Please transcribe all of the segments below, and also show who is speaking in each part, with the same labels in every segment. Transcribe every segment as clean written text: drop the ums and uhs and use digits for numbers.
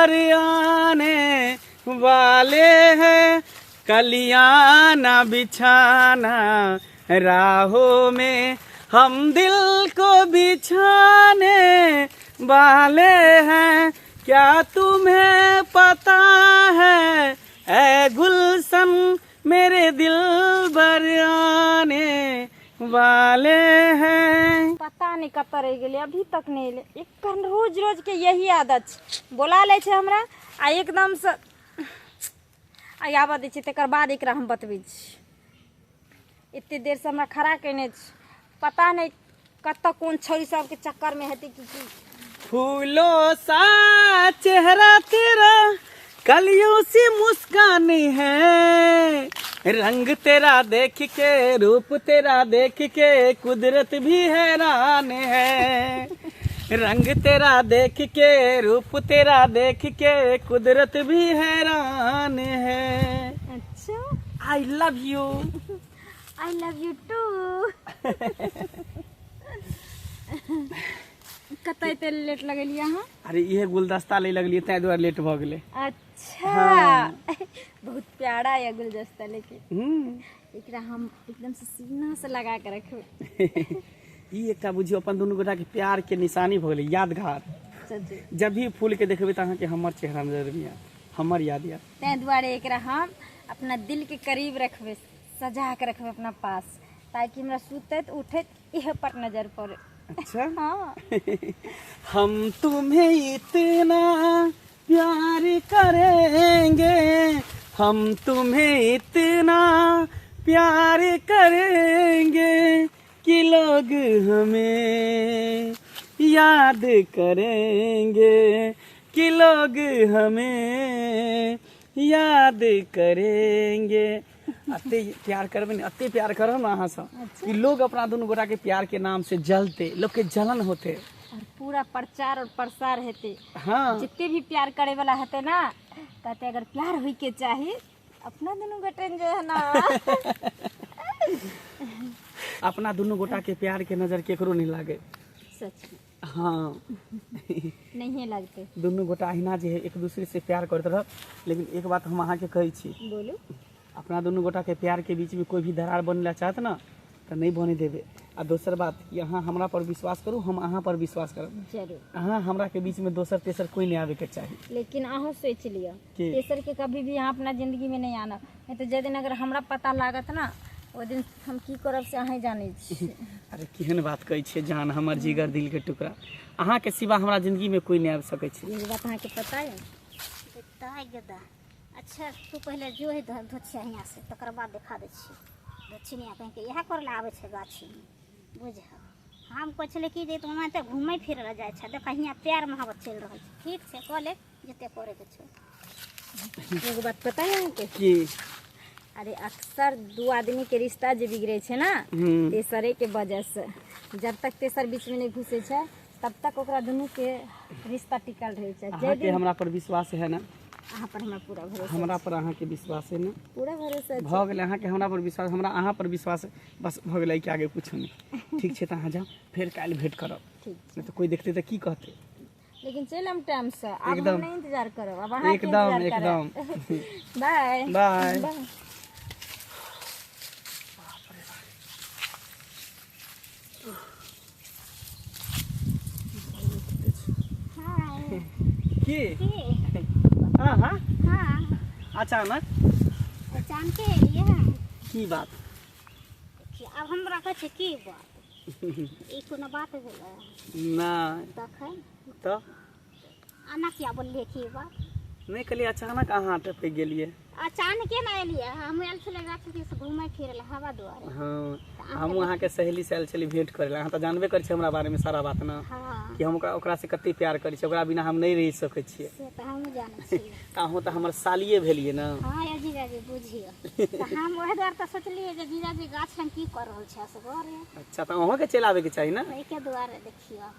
Speaker 1: बर आने वाले हैं, कलियां ना बिछाना राहों में, हम दिल को बिछाने वाले हैं। क्या तुम्हें पता है ऐ गुलशन, मेरे दिल बर आने वाले हैं।
Speaker 2: पता नहीं कतऽ रहि गेलै, अभी तक नहि एलै। एखन रोज रोज के यही आदत छै, बोला लै छै हमरा आ एकदमसँ आ आबऽ दै छै, तकर बाद एकरा हम बतबै छी। एते देरसँ हमरा खड़ा केने छै, पता नहि कतऽ कोन छौरी सबके चक्करमे हेतै कि की।
Speaker 1: फूलों सा चेहरा तेरा, कलियों सी मुस्कान है, रंग तेरा देख के, रूप तेरा देख के, कुदरत भी हैरान है। रंग तेरा देख के, रूप तेरा देख के, कुदरत भी हैरान है।
Speaker 2: अच्छा।
Speaker 1: I love you.
Speaker 2: I love you too. कतऽ एते लेट लगेलियै अहाँ?
Speaker 1: अरे इहे गुलदस्ता ले लगलियै, ताहि दुआरे लेट भऽ गेलै।
Speaker 2: अच्छा।
Speaker 1: हाँ।
Speaker 2: बहुत प्यारा यऽ गुलदस्ता, लेकिन एकरा हम एकदम से सीना से लगा के रखबै।
Speaker 1: ई एकटा बुझियौ अपन दुनू गोटा के प्यार के निशानी भऽ गेलै, यादगार।
Speaker 2: सच्ची।
Speaker 1: जब भी फूल के देखबै तऽ अहाँके हमर चेहरा नजर मे आयत, हमर याद आयत।
Speaker 2: ताहि दुआरे एकरा हम अपना दिल के करीब रखबै, सजा के रखबै अपना पास, ताकि हमरा सुतैत उठैत इहे पर नजर पड़े।
Speaker 1: अच्छा।
Speaker 2: हाँ।
Speaker 1: हम तुम्हें इतना प्यार करेंगे, हम तुम्हें इतना प्यार करेंगे कि लोग हमें याद करेंगे, कि लोग हमें याद करेंगे। अते प्यार करबै ने, अते प्यार करब ने अहाँसँ कि लोग अपना दुनू गोटा के प्यार के नाम से जलते, लोग के जलन होते
Speaker 2: और पूरा प्रचार और प्रसार हेतै।
Speaker 1: हाँ।
Speaker 2: जितने भी प्यार करे वाला हेतै ना, कहते अगर प्यार होई के चाही अपना दुनू गोटे जे है ना।
Speaker 1: अपना दुनू गोटा के प्यार के नजर केकरो नहीं लागे।
Speaker 2: सच में।
Speaker 1: हाँ।
Speaker 2: नहिए लगते।
Speaker 1: दुनू गोटा अहिना जे है एक दूसरे से प्यार करैत रहब। लेकिन एक बात हम अहाँके कहै छी।
Speaker 2: बोलू।
Speaker 1: अपना दुनू गोटा के प्यार के बीच में कोई भी दरार बने ला चाहत ना तऽ नहि बने देबै। आ दोसर बात कि अहाँ हमरा पर विश्वास करू, हम अहाँ पर विश्वास करब।
Speaker 2: जरूर।
Speaker 1: अहाँ हमरा के बीच में दोसर तेसर कोई नहीं आवे के चाही।
Speaker 2: लेकिन अहूँ सोचि लिअ
Speaker 1: की?
Speaker 2: तेसर के कभी भी अहाँ अपना जिंदगी में नहीं आनब, नहीं तो जे दिन अगर हमरा पता लागत ना ओहि दिन हम की करब से अहें जानै छी।
Speaker 1: अरे केहन बात कहै छियै जान, हमर जिगर दिल के टुकड़ा, अहाँके सिवा हमरा जिंदगी में कोई नहीं आबि सकै छै।
Speaker 2: ई बात अहाँके पता यऽ?
Speaker 3: ताहि गदा। अच्छा तू पहिले जो है धोछिया हियाँ से, तकर बाद देखा दै छियै। धोछिनिया कहीं के इएह करै लए आबै छै गाछीमे, बुझ। हम कहै छलै कि जे तू ओनाहिते घूमै फिरै लए जाइ छै, देख हियाँ प्यार मोहब्बत चलि रहल छै। ठीक छै, कऽ ले जते करैके छौ।
Speaker 2: एगो बात पता है अहाँके?
Speaker 1: की?
Speaker 2: अरे अक्सर दू आदमी के रिश्ता जे बिगड़े छै ना तेसरे के वजह से, जब तक तेसर बीच में नहीं घुसे छै तब तक ओकरा दुनू के रिश्ता टिकल रहे छै। जे
Speaker 1: अहाँके
Speaker 2: दिन
Speaker 1: हमरा पर विश्वास है ना?
Speaker 2: अहाँ पर हमरा पूरा भरोसा।
Speaker 1: हमरा पर अहाँके विश्वास है ना?
Speaker 2: पूरा भरोसा छै।
Speaker 1: भऽ गेलै, अहाँके हमरा पर विश्वास, हमरा अहाँ पर विश्वास है, बस भऽ गेलै, एहिके आगे कुछो नहि। ठीक छै तऽ अहाँ जाउ, फेर काल्हि भेँट करब।
Speaker 2: ठीक।
Speaker 1: नहि तऽ कोइ देखतै तऽ की कहतै?
Speaker 2: लेकिन चलि हम टाइम से, आब हम
Speaker 1: एकदम।
Speaker 2: नहीं इंतजार करब, अब अहाँके
Speaker 1: एकदम,
Speaker 2: इंतजार करब।
Speaker 1: एकदम।
Speaker 2: बाय।
Speaker 1: बाय।
Speaker 2: बाय।
Speaker 1: की?
Speaker 3: की?
Speaker 1: हाँ हाँ।
Speaker 3: हाँ।
Speaker 1: अचानक?
Speaker 3: अचानक एलियै हँ।
Speaker 1: की बात?
Speaker 3: देखियौ, आब हमरा कहै छै की बात, ई कोनो बात भेलै?
Speaker 1: नहि।
Speaker 3: तखन?
Speaker 1: तऽ
Speaker 3: आना किया बोललियै की बात?
Speaker 1: नहि कहलियै, अचानक अहाँ टपकि गेलियै।
Speaker 3: अचानके ने एलियै, हम आयल छलै गाछ दिस घूमै फिरै लए, हवा दुआरे।
Speaker 1: हाँ, हमहूँ अहाँके सहेली से आयल छली भेंट करै लए। अहाँ तऽ जानबे करै छी हमरा बारेमे सारा बात ने।
Speaker 3: हाँ।
Speaker 1: कि हम ओकरा से कते प्यार करै छी, ओकरा बिना हम नहि रहि सकै छियै।
Speaker 3: से तऽ हमहूँ जानै छियै।
Speaker 1: तऽ अहूँ तऽ हमर सालिये भेलियै ने।
Speaker 3: हाँ यौ जीजाजी, बुझियौ तऽ हम ओहि दुआरे तऽ सोचलियै जे जीजाजी गाछ लग की कऽ रहल छै असगरे।
Speaker 1: अच्छा, तऽ अहूँके चलि आबैके चाही ने।
Speaker 3: ओहिके दुआरे देखियौ,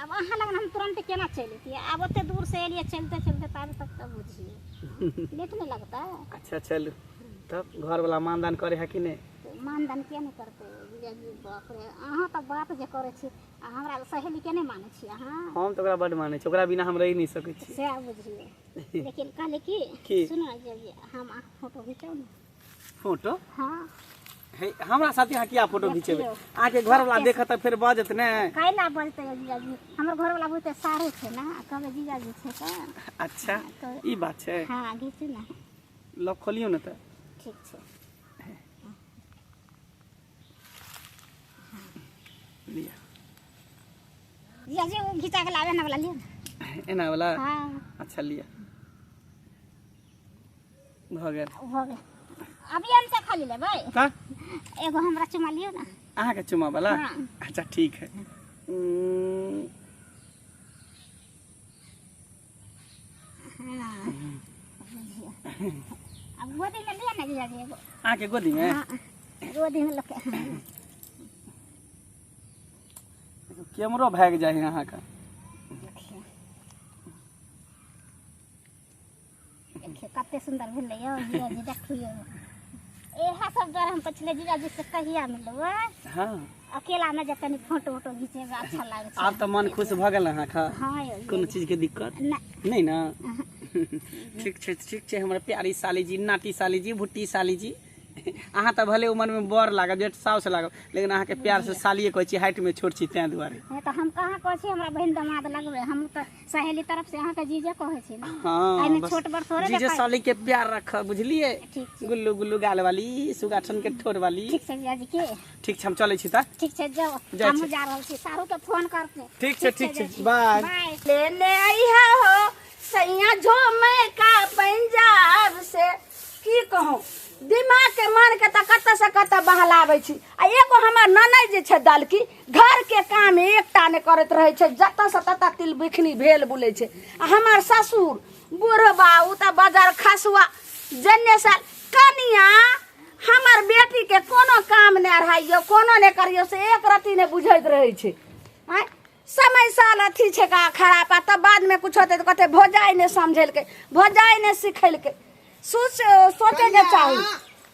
Speaker 3: आब अहाँ लग हम तुरन्त केना चलि अयतियै? आब ओते दूर से एलियै चलते चलते ताबे तक तऽ बुझियौ लेट नहि लगतै?
Speaker 1: अच्छा चलू, तब घरवला मानदान करे है कि नहि?
Speaker 3: करतै, मानदान किया नहि करतै जीजाजी? बाप रे, अहाँ तऽ बात जे करै छी आ हमरा सहेलीके नहि मानै छी अहाँ।
Speaker 1: हम तऽ ओकरा बड्ड मानै छी, ओकरा बिना हम रहि नहि सकै छी।
Speaker 3: सएह बुझियौ। लेकिन कहली
Speaker 1: की?
Speaker 3: कि सुनू ने जीजाजी, हम अहाँ फोटो घिचाउ ने।
Speaker 1: फोटो?
Speaker 3: हाँ।
Speaker 1: हे, हमरा साथे अहाँ किया फोटो घिचेबै?
Speaker 3: देखियौ।
Speaker 1: अहाँके घरवला देखत तऽ फेर बजत ने।
Speaker 3: कैला बजतै जीजाजी? हमर घरवला बुझतै सारू छै ने, आ कहबै जीजाजी छै तऽ।
Speaker 1: अच्छा,
Speaker 3: तऽ
Speaker 1: ई बात छै।
Speaker 3: हाँ, घिचू ने।
Speaker 1: लॉक खोलियौ ने तऽ।
Speaker 3: ठीक छै।
Speaker 1: लिअ।
Speaker 3: जीजाजी, ओ घिचा के लाबे ने वाला लिअ ने।
Speaker 1: एना वाला?
Speaker 3: हाँ।
Speaker 1: अच्छा, लिअ, भऽ गेल।
Speaker 3: भऽ गेल। अभी हम से खाली लेबै।
Speaker 1: का?
Speaker 3: एगो हमरा चुमा लियौ ने।
Speaker 1: अहाँके चुमा वाला?
Speaker 3: हाँ।
Speaker 1: अच्छा, ठीक है।
Speaker 3: हाँ, अब गोदी में लिअ ने जीजाजी एगो।
Speaker 1: अहाँके गोदी में?
Speaker 3: हाँ, गोदी में लऽ के, हाँ।
Speaker 1: कैमरो भागि जाइ है अहाँके।
Speaker 3: देखियौ, देखियौ कते सुन्दर भेलै यौ जीजाजी, देखियौ। इएह सब दुआरे हम पछले जीजाजी से कहिया मिलबै।
Speaker 1: हाँ।
Speaker 3: अकेला में जे कनि फोटो उटो घिचेबै, अच्छा लागै छै।
Speaker 1: आब तऽ मन खुश भऽ गेल अहाँके?
Speaker 3: हाँ यौ।
Speaker 1: कोनो चीजके दिक्कत
Speaker 3: नहि।
Speaker 1: नहि ने? ठीक छै, ठीक छै। हमर प्यारी साली जी, नाटी साली जी, भुट्टी साली जी, अहाँ तऽ भले उमरमे बड़ लागब, जेठ साउस लागब, लेकिन अहाँके प्यार से सालिए कहै छी। हाइटमे छोट छी ताहि दुआरे।
Speaker 3: नहि तऽ हम कहाँ कहै छी हमरा बहिन दमाद लगबै? हम तऽ सहेली तरफ से अहाँके जीजे कहै छी ने।
Speaker 1: हाँ।
Speaker 3: एहिमे
Speaker 1: बस
Speaker 3: छोट बड़ थोड़े
Speaker 1: जीजे
Speaker 3: देखै।
Speaker 1: साली के प्यार रख, बुझलिए?
Speaker 3: ठीक छै।
Speaker 1: गुल्लू गुल्लू गाल वाली, सुगाठन के ठोर वाली।
Speaker 3: ठीक छै जीजाजी के।
Speaker 1: ठीक छै, हम चलै छी तऽ।
Speaker 3: ठीक छै, जाउ।
Speaker 1: जाइ
Speaker 3: हमहूँ
Speaker 1: छी।
Speaker 3: जा रहल छी, सारू के फोन करते।
Speaker 1: ठीक छै, ठीक छै।
Speaker 3: जाइ छी।
Speaker 1: बाय।
Speaker 3: बाय।
Speaker 4: लेने अइहा हो सैया झोमे का पंजाब से। की कहूँ, दिमाग के मन के तऽ कतऽ से कतऽ बहलाबै छी। आ एगो हमर ननैद जे छै दलकी, घर के काम एकटा नहि करैत रहै छै, जतऽ से ततऽ तिल बिखनी भेल बुलै छै। आ हमर ससुर बुढ़बा, ओ तऽ बजार खसुआ जन्ने साल कनिया हमर बेटी के कोनो काम नहि अढ़ाइयो, कोनो नहि करियो, से एक रत्ती नहि बुझैत रहै छै। आँय, समय साल अथी छै का खराब, आ तब बादमे कुछ होतै तऽ कहतै भौजाइ नहि समझेलकै, भौजाइ नहि सिखेलकै। सोच सोचैके चाही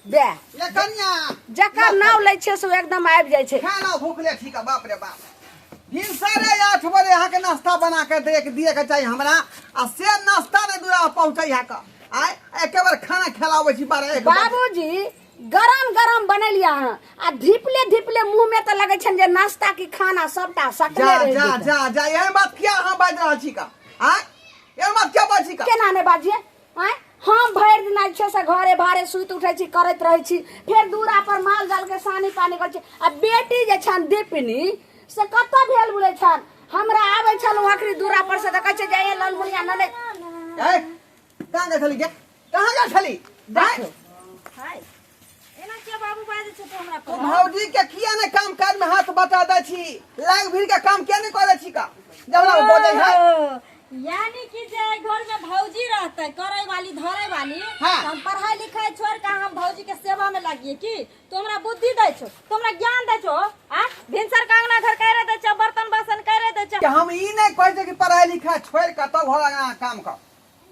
Speaker 4: बे।
Speaker 5: ये कन्या,
Speaker 4: जकर नाम लै छियै से ओ एकदम आबि जाइ छै।
Speaker 5: खाना भूखले ठीक है। बाप रे बाप, भिनसरे 8 बजे अहाँके नाश्ता बना के दे दिए के चाही हमरा, आ से नाश्ता नहि दूरा पहुँचै है के। आय एके बार खाना खेलाबै छी 12-1 बजे।
Speaker 4: बाबूजी, गरम गरम बनेलियै अहाँ आ धिपले धिपले मुँह में तऽ लगै छनि जे नाश्ता की खाना सबटा सटले
Speaker 5: जा
Speaker 4: रहि
Speaker 5: जा
Speaker 4: जेतै।
Speaker 5: जा जा, एहन बात किया अहाँ बाजि रहल छी का? आय, एहन बात किया बाजि छी का?
Speaker 4: केना नहि बाजियै? आँय, हम भरि दिना जे छै से घरे भारे सुति उठै छी, करैत रहै छी, फेर दूरा पर माल जाल के सानी पानी करै छी, आ बेटी जे छनि दीपनी से कतऽ भेल बुलै छनि। हमरा आबै छलहुँ अखनी दूरा पर से तऽ कहै छै जे ए ललमुनिया ननै।
Speaker 5: ए, कहाँ गेल छली गे? कहाँ गेल छली? आँय?
Speaker 2: हाय, एना किया बाबू बाजै छै तू हमरा
Speaker 5: तू
Speaker 2: पर?
Speaker 5: भौजी के किया ने काम काज में हाथ बटा दै छी? लाग भीड़ के काम किया नहीं करै छी का जब हमरा बजै है?
Speaker 2: ओ, यानी कि जे एहि घर में भौजी रहते करे वाली धरे वाली।
Speaker 5: हाँ।
Speaker 2: तऽ हम पढ़ाई लिखाई छोड़ के हम भौजी के सेवा में लागिए की? तू हमरा बुद्धि दै छो, तू हमरा ज्ञान दै छो? आ भिनसर के अंगना घर करे दै छो, बर्तन बासन करे दै छो?
Speaker 5: कि हम ई नहीं कहै छै कि पढ़ाई लिखाई छोड़ के तब घर अंगना काम कर,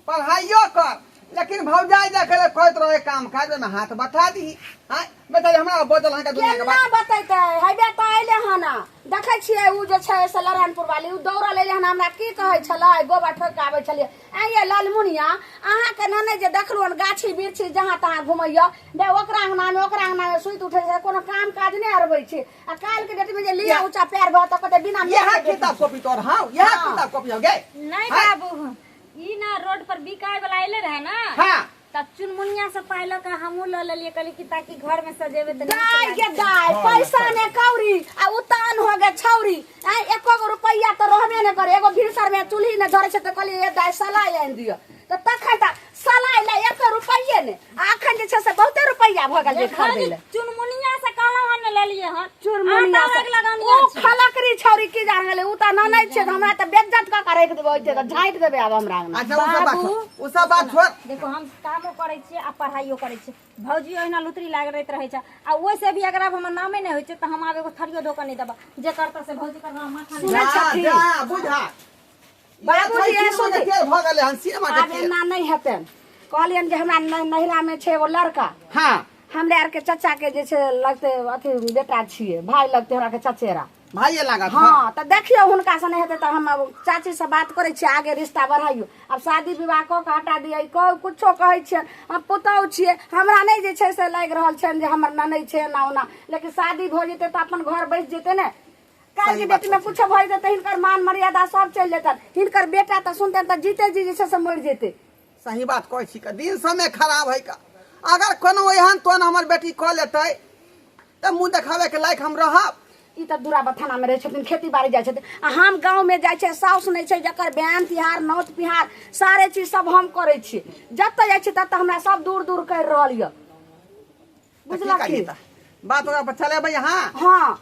Speaker 5: पढ़ाइयो कर, लेकिन भौजाई देखे ले कहैत रहे काम काज में हाथ बटा दी। हाँ बताइए, हमरा बदल अहाँके दुनिया के
Speaker 4: केना
Speaker 5: बात
Speaker 4: बतेतै? हेबे तऽ अयलै हन, देखै छियै ओ जे छै से नारायणपुर वाली, ओ दौड़ल अयलै हन। हमरा की कहै छलै, गोबर ठोकि कऽ आबै छलियै, आँय ये ललमुनिया, अहाँके ननैद जे देखलहुँ हन गाछी बिरछी जहाँ तहाँ घुमैया बे, ओकरा अंगनामे ओकरा अंगनामे सुति उठै छै, कोनो काम काज नहि अरबै छै, आ काल्हिके डेटमे जे लिअ ऊँचा पैर भऽ तऽ कहतै बिना
Speaker 5: इएह
Speaker 4: मेहनत के।
Speaker 5: किताब कॉपी तोर? हाँ, इएह
Speaker 4: हाँ।
Speaker 5: किताब कॉपी हो गे?
Speaker 2: नहीं।
Speaker 5: हाँ।
Speaker 2: बाबू, ई ना रोड पर बिकाय वाला अयले रहे ना।
Speaker 5: हाँ।
Speaker 2: तब चुनमुनिया से पाइल के हमहूँ लऽ लेलियै, कहलियै कि ताकि घर में सजेबे तऽ नीक
Speaker 4: दाय
Speaker 2: लागतै।
Speaker 4: गे दाय, पैसा ने कौड़ी आ उतान हो गे छौरी। आय, एको गो रुपैया तऽ रहबे ने करे, एगो भिनसर में चूल्ही ने धरे छै, तऽ कहलियै ए दाय सलाइ आनि दिअ, तऽ तखन तऽ सलाइ ला एको रुपैये ने, आ अखन जे छै से बहुते रुपैया भऽ गेल जे खरीदै लए।
Speaker 2: चुनमुनिया से कहलहुँ हन ने लेलियै हन।
Speaker 4: चुरमुनिया
Speaker 2: आटा
Speaker 4: से
Speaker 2: लग लगनिया
Speaker 4: ओ
Speaker 2: छी।
Speaker 4: खलकरी छौरी की जान गेलै, उ तऽ ननैद छै, तऽ हमरा तऽ बेज्जत कऽ के राखि देबै, ओइते तऽ झाँटि देबै आब हमरा अंगना।
Speaker 5: अच्छा, ओ सब बात
Speaker 2: बाबू।
Speaker 5: छोड़, ओ सब बात छोड़।
Speaker 2: देखो, हम कामो करै छियै आ पढ़ाइयो करै छियै। भौजी ओहिना लुतरी लागैत रहै छै, आ ओहिसे भी अगर आब हमर नामे नहि होइ छै तऽ हम आब एगो थरियो धो कऽ नहि देबै। जे करतै से भौजी करतै, माथा नहि।
Speaker 4: सुनै
Speaker 5: जा
Speaker 4: छथिन।
Speaker 5: जा, बुझा
Speaker 4: बाबूजी,
Speaker 5: सिनेमा
Speaker 4: सुन।
Speaker 5: के तेल भऽ गेलै हन, सिनेमा के
Speaker 4: आब
Speaker 5: तेल।
Speaker 4: एना नहि हेतनि। कहलियनि जे हमरा नैहरामे छै एगो लड़का।
Speaker 5: हाँ।
Speaker 4: हमरा आरके चाचा के जे छै लगते अथी बेटा छियै, भाय लगते हमरा के चचेरा।
Speaker 5: भाइये लागत।
Speaker 4: हँ, तऽ देखियौ हुनका से नहि हेतै तऽ हम आब चाची से बात करै छियै, आगे रिश्ता बढ़ाइयौ। आब शादी विवाह कऽ के हटा दियै, कह कुछो कहै छियनि, हम पुतहु छियै, हमरा नहि जे छै से लागि रहल छनि जे हमर ननैद छै एना ओना, लेकिन शादी भऽ जेतै तऽ अपन घर बसि जेतै ने। काल्हिके
Speaker 5: सही बात
Speaker 4: डेटमे कुछो भऽ जेतै, हिनकर मान मर्यादा सब चलि जेतनि। हिनकर बेटा तऽ सुनतनि तऽ जीते जी जे छै से मरि जेतै।
Speaker 5: सही बात कहै छी का, दिन समय खराब है का। अगर कोनो एहन तोन हमर बेटी कऽ लेतै तऽ मुँह देखाबै के लायक हम रहब?
Speaker 4: ई तऽ दूरा बथाना में रहै छथिन, खेती बाड़ी जाइ छथिन, आ हम गाँव में जाइ छियै, साउस नहि छै जकर बयान तिहार नौत पिहार सारे चीज सब हम करै छियै। जतऽ जाइ छियै ततऽ हमरा सब दूर दूर करि रहल यऽ।
Speaker 5: तऽ की
Speaker 4: बुझलखिन
Speaker 5: करियै तऽ? बात ओकरा पर चलेबै अहाँ?
Speaker 4: हँ,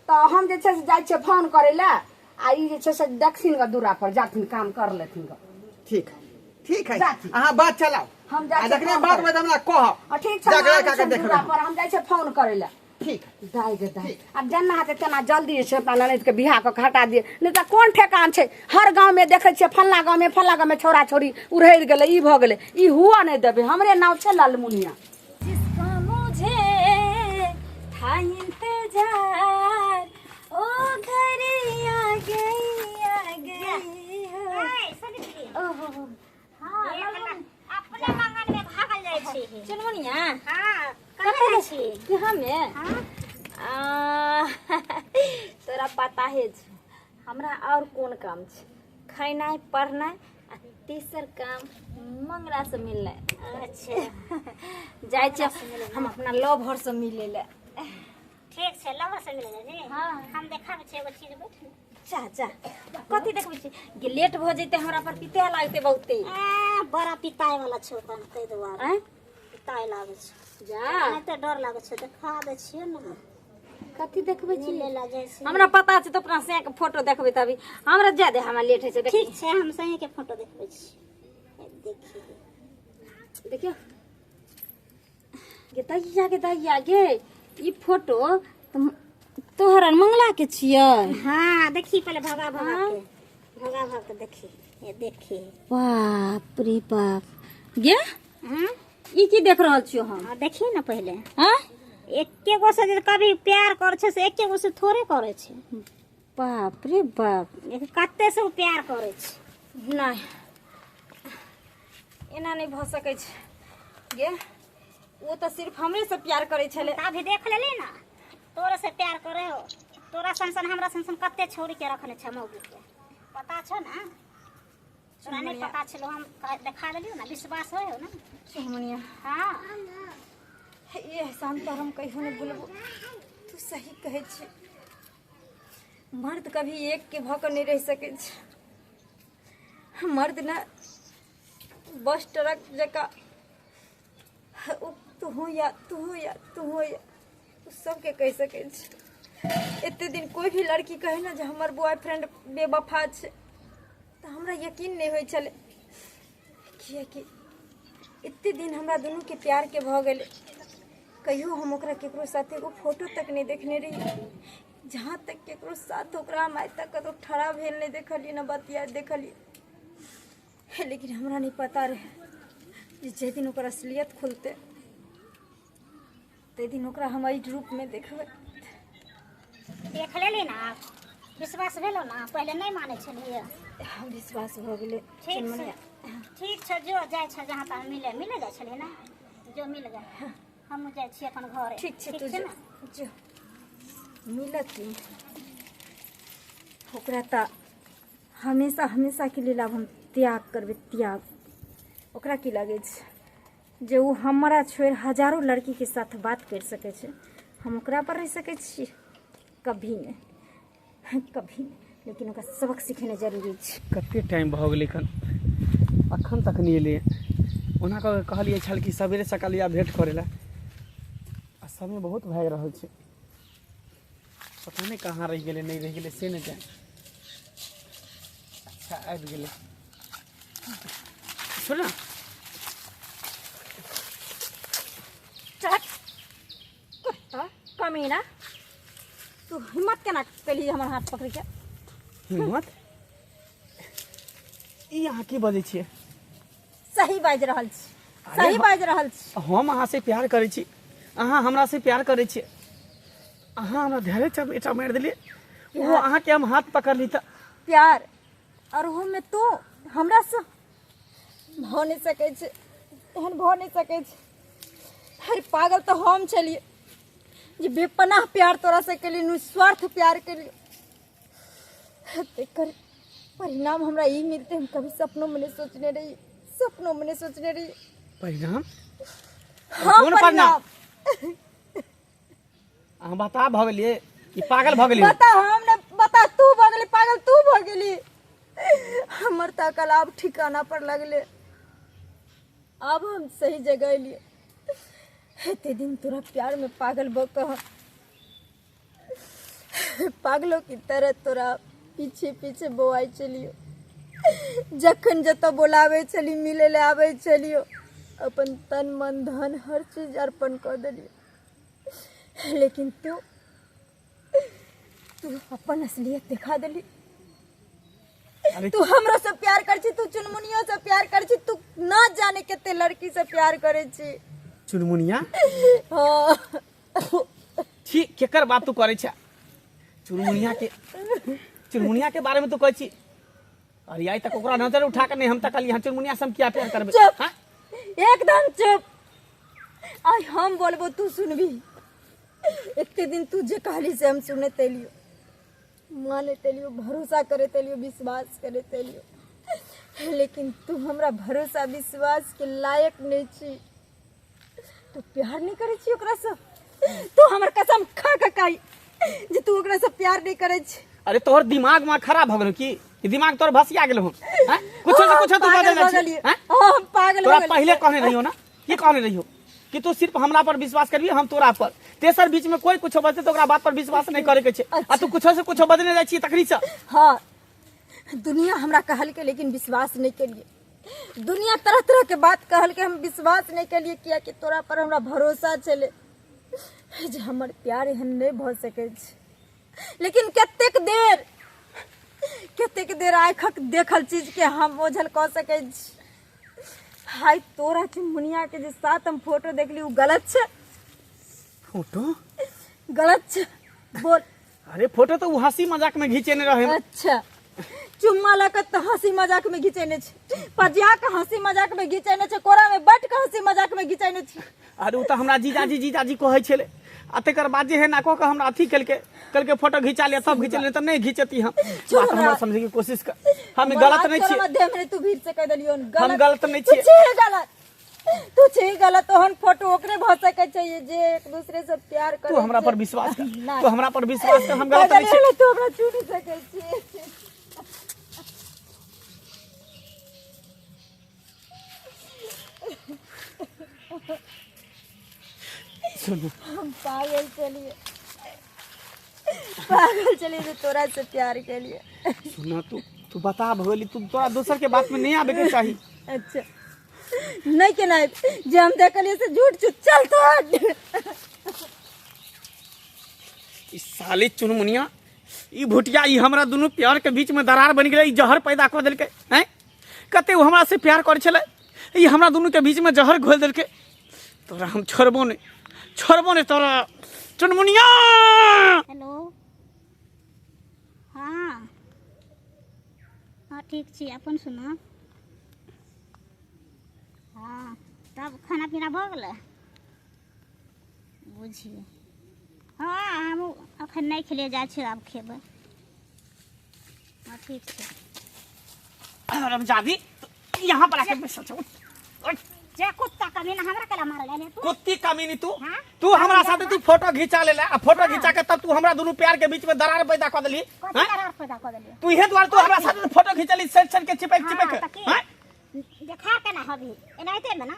Speaker 4: तऽ हम जे छै से जाइ छियै फोन करै लए, आ ई जे छै से देखथिन गऽ, दूरा पर जाथिन, काम कर लेथिन गऽ।
Speaker 5: ठीक है, ठीक है।
Speaker 4: जाथिन।
Speaker 5: अहाँ बात चलाउ।
Speaker 4: हम जाइ
Speaker 5: आ
Speaker 4: छियै
Speaker 5: जखने
Speaker 4: फोन
Speaker 5: बात
Speaker 4: करै।
Speaker 5: होयत हमरा कहब।
Speaker 4: आ ठीक छै,
Speaker 5: जाके
Speaker 4: हम आबै
Speaker 5: लड़का के
Speaker 4: छियनि
Speaker 5: देखबै
Speaker 4: दूरा
Speaker 5: हम।
Speaker 4: पर, हम जाइ छियै फोन करै लए।
Speaker 5: ठीक है।
Speaker 4: दाइ गे दाइ, आब जेना हेतै तेना जल्दी जे छै अपना ननैदके बियाह कऽ के हटा दियै, नहि तऽ कोन ठेकान छै। हर गाँवमे देखै छियै, फल्लाँ गाँवमे फल्लाँ गाँवमे छौड़ा छौड़ी उड़हरि गेलै, ई भऽ गेलै। ई हुअ नहि देबै, हमरे नाम छै ललमुनिया।
Speaker 2: जिसका मुझे था इंतजार ओ घड़ी आ गई, आ गई हो।
Speaker 3: ए, सावित्री।
Speaker 2: ओहो।
Speaker 3: हाँ, अपने मंगन में भागल जाइ छी।
Speaker 2: चुनमुनिया।
Speaker 3: हाँ,
Speaker 2: कतऽ
Speaker 3: कतऽ जाइ छी?
Speaker 2: कि हमे?
Speaker 3: हाँ।
Speaker 2: आ, तोरा पता है छै हमरा और कोन काम छै? खैनाइ, पढ़नाइ आ तेसर काम मंगला से मिलनाइ।
Speaker 3: अच्छा।
Speaker 2: जाइ छियै हम अपना लवर से मिलै लए।
Speaker 3: ठीक छै, लवर से मिलै जी?
Speaker 2: हाँ।
Speaker 3: हम देखाबै छियै एगो चीज, बैठ ने।
Speaker 2: जा जा, कथी देखबै छी गे? लेट भऽ जेतै, हमरा पर पिते लागतै बहुते।
Speaker 3: ए, बड़ा पिताय वाला छौ तहन, ताहि दुआरे।
Speaker 2: आँय?
Speaker 3: पिताय लागै छै।
Speaker 2: जा।
Speaker 3: नहि तऽ डर लागै छै, देखा दै छियै ने।
Speaker 2: कथी देखबै छी?
Speaker 3: मिलै लए जाइ छी।
Speaker 2: हमरा पता छै, तऽ अपना सैं के फोटो देखबै तभी हमरा जा दे, हमरा लेट होइ छै।
Speaker 3: ठीक छै, हम सही के फोटो देखबै छी, देखी।
Speaker 2: देखियौ गे दैया, गे दैया गे, ई फोटो तऽ तोहर आर मंगला के छियै?
Speaker 3: हाँ, देखी पहले, भगा भगा के, भगा भगा के देखी, ये देखी।
Speaker 2: बाप रे बाप गे।
Speaker 3: हम्म?
Speaker 2: ई की देख रहल छियो हम?
Speaker 3: हाँ, देखी ने पहले।
Speaker 2: हाँ?
Speaker 3: एके गो से जे कभी प्यार करे छै से एके गो से थोड़े करे छै।
Speaker 2: बाप रे बाप।
Speaker 3: एक कते से उ प्यार करे छै।
Speaker 2: नहि, एना नहि भऽ सकै छै गे, ओ तऽ सिर्फ हमरे से प्यार करै छलै।
Speaker 3: तऽ अभी देख लेली ने, तोरे से प्यार करे हो। तोरा सन सन हमरा सन सन कते छौड़ी के रखने छै मौगी के, पता छौ ने? तोरा नहीं पता छलो, हम देखा देलियौ ने, विश्वास होय हो ने?
Speaker 2: चुनमुनिया।
Speaker 3: हाँ।
Speaker 2: ई एहसान तोहर हम कहियो नहि भुलबो। तू सही कहै छी, मर्द कभी एक के भऽ कऽ नहि रहि सकै छै। मर्द ने बस ट्रक जकाँ ओ तूहू या तूहू या तूहू या, ओ सबके कहि सकै छै। एते दिन कोई भी लड़की कहे ने जे हमर बॉयफ्रेंड बेवफा छै, तऽ हमरा यकीन नहि होइ छलै, किएकि एते दिन हमरा दुनूके प्यारके भऽ गेलै, कहियो हम ओकरा केकरो साथ एगो फोटो तक नहि देखने रहियै। जहाँ तक केकरो साथ ओकरा हम आइ तक कतहु ठड़ा भेल नहि देखलियै, ने बतियाइत देखलियै। लेकिन हमरा नहि पता रहै जे जाहि दिन ओकर असलियत खुलतै ताहि दिन ओकरा हम एहि रूपमे देखबै।
Speaker 3: देख लेली ने, विश्वास भेलो ने? पहिले नहि मानै छलियै।
Speaker 2: हाँ, विश्वास भऽ गेलै।
Speaker 3: ठीक छै।
Speaker 2: चुनमुनिया।
Speaker 3: ठीक छै, जो जाइ छै जहाँ तहाँ मिले मिले जाइ छलियै ने, जो मिल गए, हमहूँ जाइ छी अपन घरे।
Speaker 2: ठीक छै। तू
Speaker 3: छै
Speaker 2: जो।
Speaker 3: ने?
Speaker 2: जो मिलत की ओकरा तऽ हमेशा हमेशाके लेल आब हम त्याग करबै, त्याग। ओकरा की लागै छै जे ओ हमरा छोड़ि हजारो लड़कीके साथ बात करि सकै छै, हम ओकरा पर रहि सकै छी? कभी नहि, कभी नहि। लेकिन ओकरा सबक सिखेनाइ जरूरी छै।
Speaker 1: कते टाइम भऽ गेलै, एखन अखन तक नहि एलै। ओना कऽ कहलियै छल कि सवेरे सकाल या भेंट करै लए, आ समय बहुत भए रहल छै। पता नहि कहाँ रहि गेलै, नहि रहि गेलै से नहि जानि। अच्छा, आबि गेलै। सुन ना।
Speaker 2: चल कुत्ता कमीना, तू हिम्मत केना केलही हमर हाथ पकड़ि के?
Speaker 1: हिम्मत? ई अहाँ की बजै छियै?
Speaker 2: सही बाजि रहल छी।
Speaker 1: अरे
Speaker 2: सही बाजि रहल छी।
Speaker 1: हम अहाँ से प्यार करै छी, अहाँ हमरा से प्यार करै छियै, अहाँ हमरा धैर्य चपेटा मारि देलियै। ओहो अहाँके हम हाथ पकड़ली तऽ
Speaker 2: प्यार और ओहो में तू हमरा से भऽ नहि सकै छै, एहन भऽ नहि सकै छै। अरे पागल तऽ हम छलियै जे बेपनाह प्यार तोरा से केलियै, निस्वार्थ प्यार केलियै। एकर परिणाम हमरा ई मिलते हम कभी सपनों में नहीं सोचने रही, सपनों में नहीं सोचने रही।
Speaker 1: परिणाम?
Speaker 2: हाँ,
Speaker 1: कोन परिणाम? अहाँ बता भऽ गेलियै कि पागल भऽ गेलियै?
Speaker 2: बता हम ने बता, तू भऽ गेली पागल, तू भऽ गेली। हमर तऽ अकल आब ठिकाना पर लगले, आब हम सही जगह एलियै। एते दिन तोरा प्यार में पागल भऽ कऽ हम पागलों की तरह तोरा पीछे पीछे बौआइ छलियो। जखन जतऽ बोलाबै छली मिले लए आबै छलियो, अपन तन मन धन हर चीज अर्पण कऽ देलियो। लेकिन तू तू अपन असलियत देखा देली।
Speaker 1: अरे
Speaker 2: तू हमरो से प्यार कर छी, तू चुनमुनियो से प्यार कर छी, तू ना जाने कते लड़की से प्यार करे छी।
Speaker 1: चुनमुनिया?
Speaker 2: हाँ।
Speaker 1: छी, केकर बात तू करे छे? चुनमुनिया के, चुनमुनिया के बारे में तू कहै छी? अरे आइ तक ओकरा नजर उठा के नहीं हम तकलियै हन। चुनमुनिया से हम किया प्यार करबै?
Speaker 2: चुप।
Speaker 1: हाँ?
Speaker 2: एकदम चुप। आइ हम बोलबो तू सुनबी। एते दिन तू जे कहली से हम सुनैत एलियो, मानैत एलियो, भरोसा करैत एलियो, विश्वास करैत एलियो, लेकिन तू हमरा भरोसा विश्वास के लायक नहीं छी। तू प्यार नहीं करै छी ओकरा से। तू हमर कसम खा के कही जे तू ओकरा से प्यार नहीं करै छी।
Speaker 1: अरे तोहर दिमाग में खराब हो गेलो की? ई दिमाग तोहर भसिया गेलो हन? हैं? कुछो से कुछो तू
Speaker 2: पागल
Speaker 1: बदल
Speaker 2: भऽ
Speaker 1: जाइ छी,
Speaker 2: गेलियै।
Speaker 1: हैं?
Speaker 2: हाँ, हम पागल
Speaker 1: तोरा
Speaker 2: भऽ गेलियै।
Speaker 1: पहिले कहने रहियो ना, की कहने रहियो कि तू सिर्फ हमरा पर विश्वास करबी, हम तोरा पर। तेसर बीच में कोई कुछो बजते तो ओकरा बात पर विश्वास नहीं करे के छै। आ तू कुछो से कुछो बदले जाइ छी तखनी से।
Speaker 2: हाँ, दुनिया हमरा कहलकै लेकिन विश्वास नहीं केलियै। दुनिया तरह तरह के बात कहलकै, हम विश्वास नहीं केलियै, कियाकि तोरा पर हमरा भरोसा छलै जे हमर प्यार एहन नहीं भऽ सकै छै। लेकिन कतेक देर, कतेक देर आँखिक देखल चीज के हम ओझल कऽ सकै छी। हाय, तोरा चुनमुनिया के जे साथ हम फोटो देखली उ गलत छै?
Speaker 1: फोटो
Speaker 2: गलत छै बोल।
Speaker 1: अरे फोटो तो उ हंसी मजाक में घिचेने रहे।
Speaker 2: अच्छा, चुम्मा लऽ कऽ तऽ हंसी मजाक में घिचेने छै, पजिया के हंसी मजाक में घिचेने छै, कोरा में बैठ के हंसी मजाक में घिचेने छै।
Speaker 1: अरे उ तऽ हमरा जीजाजी जीजाजी कहै छलै, आ तकर बाद जे है ना कह के हमरा अथी केलकै, कहलकै फोटो घिचा लिअ तब घिचेलियै, तऽ नहि घिचेती हम।
Speaker 2: छोड़
Speaker 1: बात हमरा
Speaker 2: हमरा।
Speaker 1: समझे के कोशिश कर, हम गलत नहीं छियै।
Speaker 2: देह में तू भीड़ से कह देलियौ
Speaker 1: हम
Speaker 2: गलत।
Speaker 1: गलत नहीं
Speaker 2: तू
Speaker 1: छियै।
Speaker 2: छी गलत, तू छी गलत। ओहन फोटो ओकरे भऽ सकै छै जे एक दूसरे से प्यार करै
Speaker 1: तू हमरा
Speaker 2: छै।
Speaker 1: पर विश्वास कर,
Speaker 2: नहि।
Speaker 1: तू हमरा पर विश्वास कर, हम गलत नहीं छियै।
Speaker 2: तू हमरा छू नहीं सकै छी।
Speaker 1: सुनू,
Speaker 2: हम पागल चलिए, पागल चलिए जे तोरा से प्यार के लिए।
Speaker 1: सुना, तू तू बता भगली, तू तोरा दोसर के बात में नहीं आबे के चाही।
Speaker 2: अच्छा, नहीं केना जे हम देखलिए से झूठ छू। चल तो हट।
Speaker 1: ई साली चुनमुनिया, ई भुटिया, ई हमरा दुनू प्यार के बीच में दरार बनि गेलै, ई जहर पैदा कऽ देलकै। हैं, कते ओ हमरा से प्यार करै छलै, ई हमरा दुनू के बीच में जहर घोलि देलकै। तोरा हम छोड़बो नहि, छोड़बो नहि तोरा चुनमुनिया।
Speaker 3: हेलो, हाँ हाँ, ठीक छी, अपन सुना। हाँ, तब खाना पीना भऽ गेलै? बुझियौ। हाँ, हमहूँ अखन नहि खेलियै, जाइ छियै आब खेबै। हाँ, ठीक छै।
Speaker 1: हरामजादी, यहाँ पर आके बैसल छौ।
Speaker 3: जे कुत्ता कमीना, हमरा केला मारल एले तू?
Speaker 1: कुत्ती कमीनी तू।
Speaker 3: हाँ?
Speaker 1: तू हमरा साथे तू फोटो घिचा लेला, आ फोटो घिचा के तब तू हमरा दुनू प्यार के बीच में दरार पैदा कऽ देली।
Speaker 3: कथी
Speaker 1: हाँ?
Speaker 3: दरार पैदा कऽ देलियै?
Speaker 1: तू इहे दुआरे तू हमरा साथे फोटो घिचली सट सट के चिपक
Speaker 3: हाँ,
Speaker 1: चिपक।
Speaker 3: तऽ की?
Speaker 1: हाँ?
Speaker 3: देखा केना हबी एनाहिते मे ना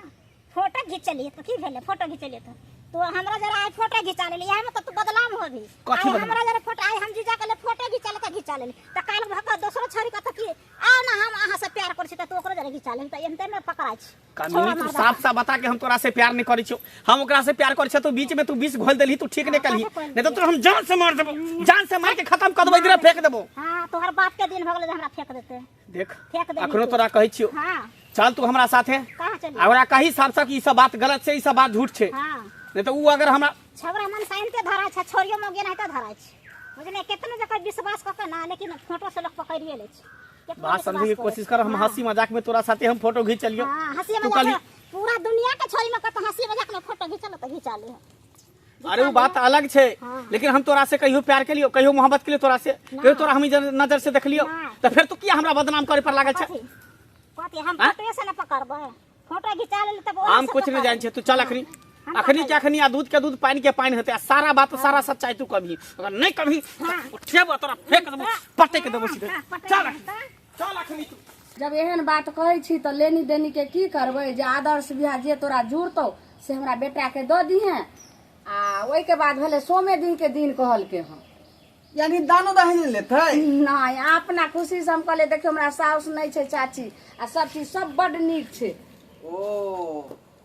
Speaker 3: फोटो घिचलियै तऽ की भेलै? फोटो घिचलियै तऽ तू हमरा जरा आइ फोटो घिचा लेली, इएह मे तऽ तू बदनाम होबी।
Speaker 1: कथी
Speaker 3: आइ
Speaker 1: बदनाम?
Speaker 3: हमरा जरा फोटो, आइ हम जीजा के ले फोटो घिचा ले तऽ घिचा लेली, तऽ काल्हि भऽ कऽ दोसरो छोरी कऽ तऽ की आउ ना हम अहाँ से प्यार करै छी, तऽ तू ओकरो जरा घिचा लेली, तऽ एनाहिते मे पकड़ाइ छी।
Speaker 1: कमीनी, तू साफ साफ बता के हम तोरा से प्यार नहीं करै छियौ, हम ओकरा से प्यार करै छियौ। तू बीच में तू विष घोल देलही, तू ठीक नहीं कलही, नहीं तो तोरा हम जान से मार देबो, जान से मार के खत्म कर देबो, इधरे फेंक देबो।
Speaker 3: हाँ, तोहर बाप के दिन भऽ गेलै जे हमरा फेंक देते।
Speaker 1: देख,
Speaker 3: फेंक देबही
Speaker 1: अखनो
Speaker 3: तू।
Speaker 1: तोरा कहै छियौ,
Speaker 3: हाँ,
Speaker 1: चल तू हमरा साथे।
Speaker 3: कहाँ चली?
Speaker 1: आ ओकरा कही साफ साफ कि ई सब बात गलत छै, ई सब बात झूठ छै।
Speaker 3: हाँ।
Speaker 1: नहि तऽ ओ अगर हमरा
Speaker 3: छौड़ा मन साइनते धरा छै छोड़ियो मौगी एनाहिते धरा छै बुझलियै केतनो जकर विश्वास कऽ के ना लेकिन फोटो से लोक पकड़िए लै छै केतनो
Speaker 1: बात समझे के
Speaker 3: विश्वास
Speaker 1: कोशिश कर हम हंसी मजाक में तोरा साथे हम फोटो घींच लियो
Speaker 3: हाँ हंसी
Speaker 1: तू
Speaker 3: मजाक
Speaker 1: कहली
Speaker 3: में पूरा दुनिया के छोरी में कत हंसी मजाक में फोटो घिचल तऽ घिचा ले
Speaker 1: अरे वो बात अलग छै
Speaker 3: हाँ।
Speaker 1: लेकिन हम तोरा से कहियो प्यार के लियो कहियो मोहब्बत के लियो तोरा से कहियो तोरा हम नजर से देख लियो
Speaker 3: ना।
Speaker 1: तऽ फेर तू किया हमरा बदनाम करे पर लागल छै
Speaker 3: कथी कथी हम
Speaker 1: हाँ?
Speaker 3: फोटोए से ना पकड़बै फोटो घिचा लेल तब ओहे
Speaker 1: हम
Speaker 3: से
Speaker 1: कुछ नहीं
Speaker 3: पकड़बै।
Speaker 1: जान छे तू चल अखनी
Speaker 3: हम
Speaker 1: अखनी के
Speaker 3: पकड़बै।
Speaker 1: अखनी आ दूध के दूध पानी के पानी हेतै आ सारा बात सारा सच्चाई तू कभी अगर नहीं कभी
Speaker 3: हाँ।
Speaker 1: उठेबो तोरा फेंक देबो पटक देबो सीधे
Speaker 3: हाँ, पटक
Speaker 1: चल
Speaker 3: देबो
Speaker 1: अखनी
Speaker 3: तऽ।
Speaker 1: चल अखनी तू
Speaker 4: जब एहन बात कहै छी तऽ लेनी देनी के की करबै जे आदर्श बियाह जे तोरा जुड़तौ से हमरा बेटाके दऽ दिहें आ ओहिके बाद भेलै सोमे दिनके दिन कहलकै हँ
Speaker 5: यानी दानो दहेज नहि लेतै
Speaker 4: नहि अपना खुशी से हम कहलियै देखियौ हमरा साउस नहि छै चाची आ सब चीज सब बड्ड नीक छै
Speaker 5: ओ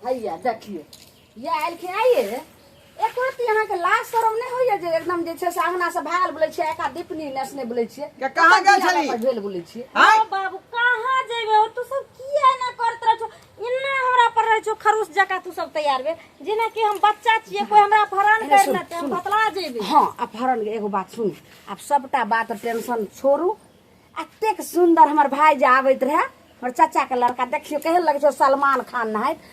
Speaker 4: हैया देखियौ या एलखिन आइए एको रत्ती अहाँके लाज शरम नहि होइया जे एकदम जे छै से अंगना से भागल बोलै छियै एका दीपनी नेसने बोलै छियै
Speaker 5: के कहाँ गेल छली?
Speaker 4: भेल बोलै छियै
Speaker 5: आँय?
Speaker 2: ओ बाबू कहाँ जेबे हो तू सब किया एना करत रह छो एना हमरा पर रहे छो खरूस जका तू सब तैयार भेल जेना कि हम बच्चा छियै कोई हमरा अपहरण
Speaker 4: अरे
Speaker 2: कर
Speaker 4: सुन,
Speaker 2: लेतै हम
Speaker 4: सुन।
Speaker 2: बतला जेबै
Speaker 4: हँ अपहरण के एगो बात सुन आब सबटा बात टेंशन छोड़ू एतेक सुन्दर हमर भाय जे आबैत रहे हमर चाचाके लड़का देखियौ केहन लगै छै सलमान खान नहाइत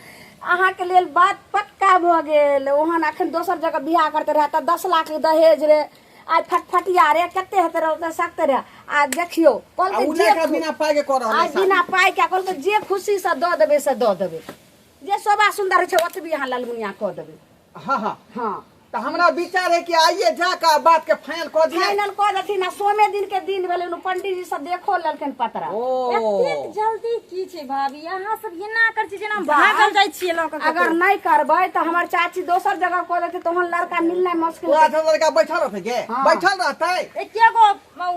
Speaker 4: अहाँके लेल बात पक्का भऽ गेल ओहन अखन दोसर जगह बियाह करते रहे तऽ 10 लाख दहेज रे आइ फटफटिया रे कते हेतै रहे ओते सकते रहे आ देखियौ
Speaker 5: आ
Speaker 4: कहलकै
Speaker 5: उ
Speaker 4: जे
Speaker 5: लड़का बिना पाइ के कऽ रहल
Speaker 4: आइ
Speaker 5: है शादी।
Speaker 4: बिना पाइ के कहलकै जे खुशीसँ दऽ देबै से दऽ देबै जे शोभा सुन्दर होइ छै ओतबी अहाँ ललमुनिया कऽ देबै
Speaker 5: हाँ हाँ
Speaker 4: हाँ
Speaker 5: तऽ हमरा विचार है कि आइए जाके बात के फाइनल कऽ दिए
Speaker 4: फाइनल कऽ देथिन आ सोमे दिन के दिन भेलै पंडित जी सब देखो लेलखिन पतरा
Speaker 5: ओ
Speaker 2: एतेक जल्दी की छै भाभी अहाँ सब एना कर छी जेना हम भागल जाइ छियै लऽ कऽ
Speaker 4: अगर नहि करबै तऽ हमर चाची दोसर जगह कऽ देतै तहन लड़का मिलनाइ मुश्किल
Speaker 5: ओ अच्छा लड़का बैठल रहतै के
Speaker 4: हाँ।
Speaker 5: बैठल रहतै
Speaker 2: एके गो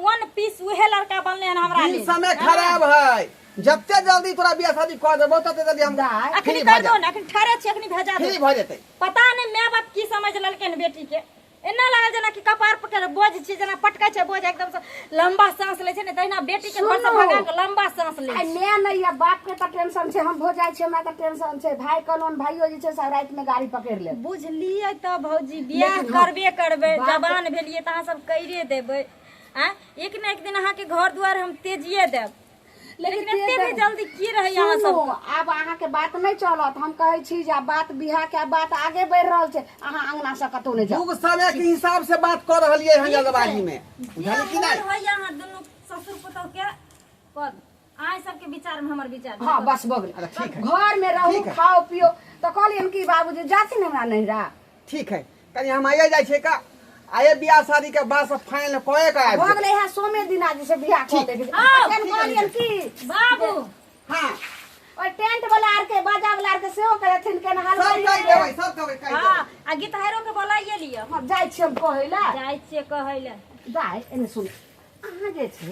Speaker 2: वन पीस उहे लड़का बनले हन हमरा
Speaker 5: दिन
Speaker 2: लेल
Speaker 5: समय खराब है जते जल्दी तोरा बियाह शादी कऽ देबो तते जल्दी हम
Speaker 4: दाय,
Speaker 2: अखनी
Speaker 5: फ्री
Speaker 2: कर
Speaker 5: भऽ
Speaker 2: दो
Speaker 5: जाएब
Speaker 2: ने अखनी ठहरे छी अखनी भेजा
Speaker 5: फ्री
Speaker 2: दो
Speaker 5: भऽ जेतै
Speaker 2: पता नहीं माय बाप की समझ लेलकै हन बेटी के एना लागल जेना कि कपार पकड़ बोझ छी जेना पटकै छै बोझ एकदम से लंबा सांस लै छै ने तहिना बेटी के घर से
Speaker 4: सुनू।
Speaker 2: भगा के लंबा सांस लै
Speaker 4: आइ
Speaker 2: छै
Speaker 4: मैं नहि यऽ बाप के तऽ टेंशन छै हम भऽ जाइ छी हमरा तऽ टेंशन छै भाय कहलहुँ भाइयो जे छै से रातिमे गाड़ी पकड़ि लेब
Speaker 2: बुझलियै तऽ भौजी बियाह
Speaker 4: लेकिन हँ,
Speaker 2: करबे करबै
Speaker 4: बाप-
Speaker 2: जवान भेलियै तऽ अहाँ सब करिए देबै आँय एक ने एक दिन अहाँके घर दुआर हम तेजिए देब लेकिन एते भी जल्दी की रहै अहाँ
Speaker 4: सुनू
Speaker 2: सब
Speaker 4: आब अहाँके बात नहि चलत हम कहै छी जे आब बात बियाह के आब बात आगे बढ़ि रहल छै अहाँ अंगना से कतौ नहि जाउ
Speaker 5: युग समय के हिसाब से बात कऽ रहलियै हन जल्दबाजी में बुझलियै कि
Speaker 2: मोन
Speaker 5: नहि
Speaker 2: होइया अहाँ दुनू ससुर पुतोह के कऽ दू। अहाँ सबके विचार में हमर विचार
Speaker 4: हाँ बस भऽ गेलै
Speaker 5: अच्छा, ठीक है।
Speaker 4: घर में रहू
Speaker 5: ठीक है।
Speaker 4: खाओ पियो तऽ कहलियनि कि बाबूजी जाथिन हमरा नैहरा
Speaker 5: ठीक है कनि हम आइए जाइ छियै का आइए बियाह शादी के बाद सब फाइनल कए के आबि
Speaker 4: भऽ
Speaker 5: जेबै।
Speaker 4: गेलै इएह सोमे दिना जे से बियाह कऽ लेके
Speaker 2: आउ,
Speaker 4: एखन कहलियनि कि
Speaker 2: बाबू
Speaker 5: हाँ
Speaker 4: ओहि टेंट वाला आर के बाजा वाला आर के सेहो करेथिन केना
Speaker 5: सब
Speaker 4: हलवाई
Speaker 5: कहि देबै सब कहबै कहि
Speaker 2: हाँ
Speaker 5: देबै
Speaker 2: आ गीतहारो के बोलाइए लिअ
Speaker 4: हम जाइ छी हम कहै लए
Speaker 2: जाइ छियै कहै लए
Speaker 4: दाइ एने सुन अहाँ जे छै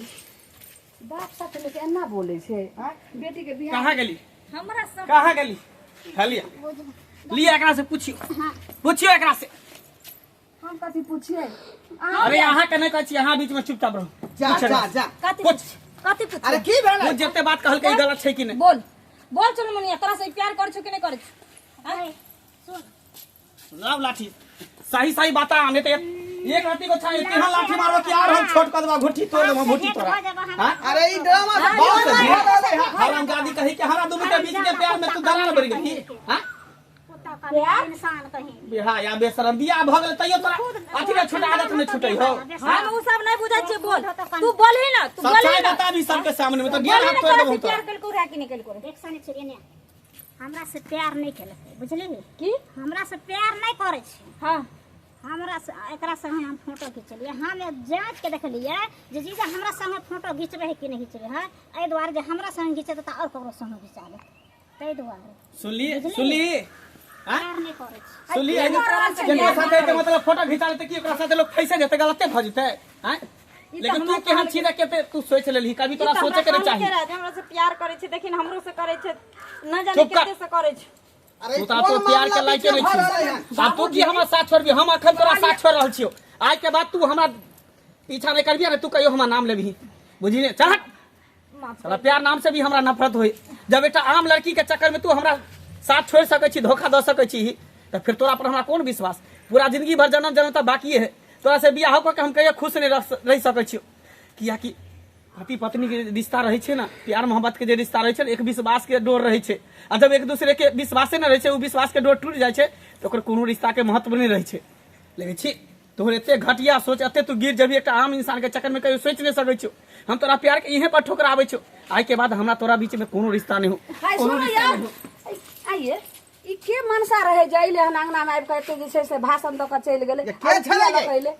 Speaker 4: बाप साथे लेके एना बोलै छै आँय बेटी के बियाह
Speaker 1: कहाँ गेली
Speaker 2: हमरा सब
Speaker 1: कहाँ गेली है लिया लिया एकरा से पूछियो पूछियो एकरा से
Speaker 4: हम कथी पूछिए
Speaker 1: अरे अहाँ के नहीं कहै छी अहाँ बीच में चुपचाप रहू
Speaker 5: जा
Speaker 1: पूछ
Speaker 5: जा
Speaker 1: एकरा से।
Speaker 5: जा
Speaker 2: कथी
Speaker 1: पूछ
Speaker 2: कथी पूछ
Speaker 5: अरे की भेलै
Speaker 1: पूछ जते बात कहलकै गलत छै कि नहीं
Speaker 2: बोल बोल चुन मुनिया तोरा से प्यार करै छौ कि नहीं करै छौ
Speaker 3: अरे सुन
Speaker 1: लाव लाठी सही सही बात आ नहीं तो एक राती को छाई तिहा लाठी मारो कि यार हम छोट कर देबा घुट्ठी तोड़ देबा घुट्ठी
Speaker 3: भेंट
Speaker 1: तोरा
Speaker 3: भऽ जेबा हमरा।
Speaker 1: हां
Speaker 5: अरे ई ड्रामा से बहुत
Speaker 1: बहुत
Speaker 5: भऽ रहलै हन।
Speaker 1: हरामजादी कही कि हमरा दुनू के बीच के प्यार में तू दरार बढ़ गेली हां
Speaker 3: कुत्ता का इंसान कहीं
Speaker 1: बिहा या बेशरम बियाह भऽ गेल तैयो तोरा अथी ने छोटा आदत नहि छूटै हो
Speaker 2: हम उ सब नहीं बुझै छियै बोल तू बोलही ना तू बोलही
Speaker 1: सच्चाई
Speaker 2: ना
Speaker 1: बता भी सबके सामने में तो गेल
Speaker 2: बोलही
Speaker 1: हाथ
Speaker 2: ना
Speaker 1: तोड़
Speaker 2: तोरा
Speaker 1: देबो
Speaker 2: से
Speaker 1: तोरा
Speaker 2: प्यार केलको रहे कि नहीं केलको रहे
Speaker 3: देख सने छियै ने हमरा से प्यार नहि केलकै बुझलिही
Speaker 2: की
Speaker 3: हमरा से प्यार नहि करै छै
Speaker 2: हाँ
Speaker 3: हमरा से एकरा संगे हम फोटो घिचलियै हम जाँच के देखलियै जे जीजा हमरा संगे फोटो घिचबै है कि नहि घिचबै है एहि दुआरे जे हमरा संगे घिचेतै तऽ आओर ककरो संगे घिचा लेतै ताहि दुआरे
Speaker 1: सुनली सुनली हाँ
Speaker 3: प्यार नहि करै छै
Speaker 1: सुनली जेकरा साथे के मतलब फोटो घिचा लेतै कि ओकरा साथे लोग फैसे जेतै गलते भऽ जेतै हैं लेकिन तू केहन छी रे केते तू सोच लेलही कभी तोरा सोचे के नहीं चाही
Speaker 2: हमरा से प्यार करै छै देखिन हमरो से करै छै न जाने
Speaker 1: चुप कर।
Speaker 2: कते से करै छै
Speaker 5: अरे
Speaker 1: तू तऽ
Speaker 5: कोन
Speaker 1: तो प्यार के
Speaker 5: मामला
Speaker 1: लायके
Speaker 5: बीचमे
Speaker 1: नहीं
Speaker 5: भऽ रहलै हन?
Speaker 1: छी आब तू की हमरा साथ छोड़बी हम अखन तोरा साथ छोड़ रहल छियौ आइ के बाद तू हमरा पीछा नहीं करबी ने तू कहियो हमरा नाम लेबही बुझी ने चल हट साला प्यार नाम से भी हमरा नफरत होई जब एकटा आम लड़की के चक्कर में तू हमरा साथ छोड़ सकै छी धोखा दऽ सकै छी तऽ फेर तोरा पर हमरा कोन विश्वास पूरा जिंदगी भर जन्म जन्म तक बाकी है तोरा से बियाह कऽ के हम कहियो खुश नहि रह सकै छियौ कियाकि पति पत्नी के रिश्ता रहै छै ने प्यार मोहब्बत के जे रिश्ता रहै छै ने एक विश्वास के डोर रहै छै आ जब एक दूसरे के विश्वासे नहि रहै छै ओ विश्वास के डोर टूटि जाइ छै तऽ ओकर कोनो रिश्ता के महत्व नहि रहै छै लेकिन छी तोहर एते घटिया सोच एते तू गिर जबी एकटा आम इंसान के चक्कर में कहियो सोचि नहि सकै छियौ हम तोरा प्यार के इहे पर ठोकराबै छियौ आइ के बाद हमरा तोरा बीच में कोनो रिश्ता नहि हो
Speaker 4: हाय
Speaker 1: कोनो
Speaker 4: सुनो
Speaker 1: रिश्ता
Speaker 4: यार
Speaker 1: नहि हो
Speaker 4: आइए ई के मनसा रहे जे अइले हन अंगना में आबि कऽ एते जे छै से भाषण दऽ कऽ चलि गेलै
Speaker 5: ये के छलै गे?
Speaker 4: पहिले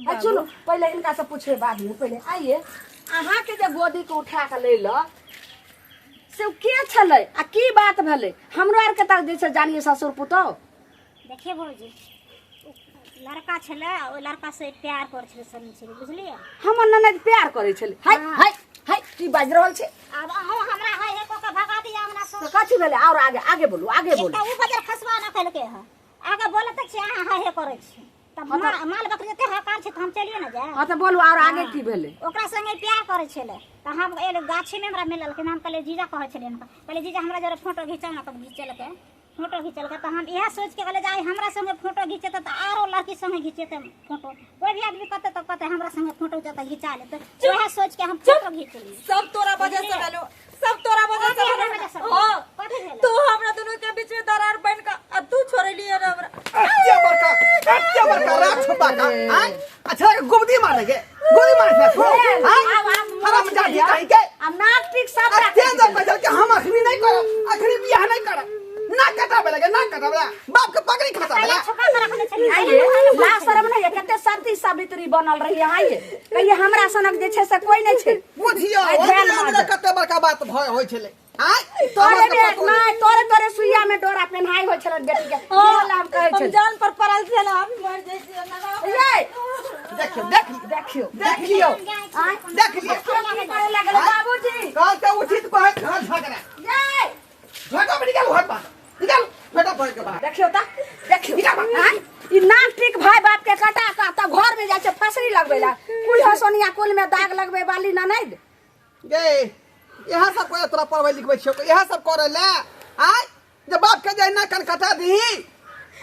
Speaker 4: आ सुनू पहिले इनका से पूछे बाद में पहिले आइए अहाँके जे गोदी के उठा कऽ लैल से ओ के छलै आ की बात भेलै हमरो आरके तऽ जे छै जानिए ससुर पुतोह
Speaker 3: देखिए भौजी उ लड़का छलै ओहि लड़का से प्यार करै छलै सनी छलै बुझलियै
Speaker 4: हमर ननद प्यार करै छलै हाय हाय हाय की बाजि रहल छी
Speaker 3: आब अहूँ हमरा हाय हाय कऽ के भगा दिया हमरा से
Speaker 4: तऽ कथी भेलै आओर आगे आगे बोलू आगे बोलू
Speaker 3: एकटा उ बजर खसवा न केलकै हँ आगे बोलत छी अहाँ हाय हाय करै छी तब माल बकरी जते हकार छै तऽ हम चलिए ने जाए
Speaker 4: हँ तऽ बोलू आओर आगे की भेलै
Speaker 3: ओकरा संगे प्यार करै छलै तऽ हम एल गाछीमे हमरा मिललखिन हम कहलियै जीजा कहै छलियै हुनका कहलियै जीजा हमरा जरे फोटो घिचाउ ने तब घिचेलकै फोटो घिचेलकै तऽ हम इएह सोचि के कहलियै जे आइ हमरा संगे फोटो घिचेतै तऽ आरो लड़की संगे घिचेतै फोटो कोइ भी आदमी कहतै तऽ कहतै हमरा संगे फोटो घिचेतै घिचा लेतै उएह सोचि के हम फोटो घिचलियै
Speaker 2: सब तोरा वजह से भेलो सब तोरा वजह से
Speaker 3: कथी हमरा
Speaker 2: भेलो
Speaker 3: वजह से भेलो?
Speaker 2: हाँ
Speaker 3: कथी भेलो?
Speaker 2: तू हमरा दोनों के बीच में दरार बन के आ तू छोड़लिए रे हमरा
Speaker 5: एते बड़का रात छुपा का आय अच्छा गुबदी मारे के गोली मारे से तू आय हराम जाति कहीं के
Speaker 4: आ नाक टीक सब
Speaker 5: एते जब कहल के हम अखनी नहीं करब अखनी बियाह नहीं करब ना कटाबे लगे ना कटाबे लगे बाप के पगड़ी खसाबे लगे
Speaker 3: छुपा के रखने छलियै
Speaker 4: आइए ला शरम नहीं है कते सती सावित्री बनल रही आइए कहिए हमरा सनक जे छै से कोई नहीं छै
Speaker 5: बुझियो
Speaker 4: आइ ध्यान
Speaker 5: अंदरे अंदरे
Speaker 4: मार।
Speaker 5: कते बड़का बात भय होइ छलै आय
Speaker 4: तोरे
Speaker 5: हमरा
Speaker 4: में
Speaker 5: के पतो नहि।
Speaker 4: नहीं तोरे तोरे सुइया में डोरा पेन्हाई होइ छलन बेटी के इहे ला हम कहै
Speaker 2: हम
Speaker 4: छली
Speaker 2: जान पर पड़ल छल हम मर जाइ छियै ना
Speaker 4: ये
Speaker 5: देखियो देख लियो
Speaker 4: देखियो
Speaker 5: देख लियो
Speaker 4: आँय
Speaker 5: देख लियो
Speaker 4: की करे लगल बाबूजी
Speaker 5: कहल तऽ उचित कहै घर झगड़ा
Speaker 4: ये
Speaker 5: झगड़ा में निकालू हट बाहर निकालू बेटा पढ़ के बाहर
Speaker 4: देखियो त देखियो आँय ई नाक टीक भाई बाप के कटा का तब घर में जाइ छै फसरी लगबै ला कुल हसोनिया कुल में दाग लगबै वाली ननैद
Speaker 5: गे इएह सब करे तोरा पढ़बै लिखबै छियौ इएह सब करे ले आय जे बाप के जे ना कन कटा दीही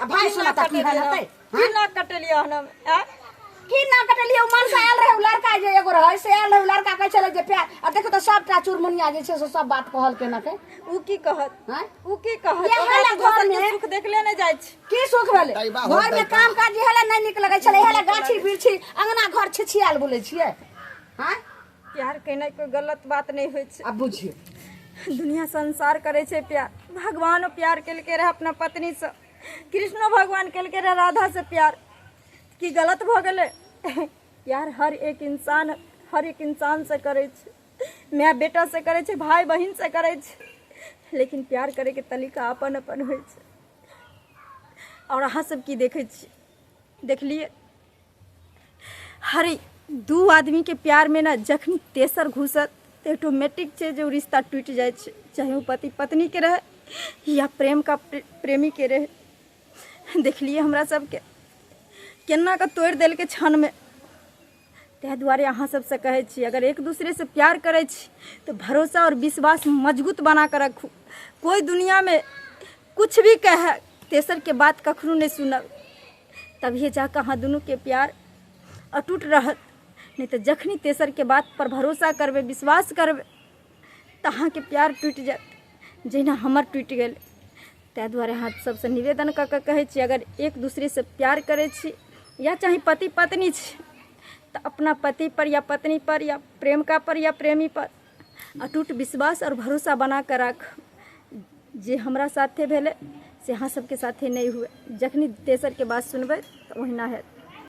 Speaker 4: आ भाई सुना त की भेल हेतै
Speaker 2: की नाक कटेलियै हन हम आँय?
Speaker 4: की ना कटलियै उ मनसा आयल रहे उ लड़का जे एगो रहे से आयल रहे उ लड़का कहै छलै जे प्यार आ देखो तऽ सबटा चुरमुनिया जे छै से सब बात कहलकै ना के
Speaker 2: उ की कहत
Speaker 4: आँय
Speaker 2: उ की कहत
Speaker 4: इएह
Speaker 2: ओकरा
Speaker 4: ला
Speaker 2: तऽ दोसर के
Speaker 4: घरमे-
Speaker 2: सुख देखले नहि जाइ छै
Speaker 4: की सुख भेलै
Speaker 5: दैबा हो
Speaker 4: घर में
Speaker 5: दैबा।
Speaker 4: काम काज इहे ला नहि नीक लगै छलै इहे ला गाछी बिरछी अंगना घर छिछियाल बोलै छियै आँय
Speaker 2: प्यार केनाइ कोइ गलत बात नहि होइ छै
Speaker 4: आब बुझियौ
Speaker 2: दुनिया संसार करै छै प्यार भगवानो प्यार केलकै रहए अपना पत्नीसँ कृष्णो भगवान केलकै रहए राधासँ प्यार की गलत भऽ गेलै प्यार हर एक इंसान हर एक इंसानसँ करै छै माय बेटासँ करै छै भाय बहिनसँ करै छै लेकिन प्यार करैके तरीका अपन अपन होइ छै आओर अहाँ सब की देखै छियै देखलियै हरे दू आदमीके प्यारमे ने जखनी तेसर घुसत तऽ ऑटोमेटिक छै जे ओ रिश्ता टूटि जाइ छै चाहे ओ पति पत्नीके रहै या प्रेम का प्रेमीके रहै देखलियै हमरा सबके केना कऽ तोड़ि देलकै क्षणमे ताहि दुआरे अहाँ सबसँ कहै छी अगर एक दूसरेसँ प्यार करै छी तऽ भरोसा आओर विश्वास मजबूत बना कऽ रखू कोइ दुनिआँमे कुछ भी कहै तेसरके बात कखनो नहि सुनब तभिए जाकऽ अहाँ दुनूके प्यार अटूट रहत नहि तऽ जखनी तेसरके बातपर भरोसा करबै विश्वास करबै तऽ अहाँके प्यार टूटि जायत जहिना हमर टूटि गेल ताहि दुआरे अहाँ सबसँ निवेदन कऽ कऽ कहै छी अगर एक दूसरेसँ प्यार करै छी या चाहे पति पत्नी छी तऽ अपना पतिपर या पत्नीपर या प्रेमिकापर या प्रेमीपर अटूट विश्वास आओर भरोसा बना कऽ राख जे हमरा साथे भेलै से अहाँ सबके साथे नहि हुए जखनी तेसरके बात सुनबै तऽ ओहिना हैत।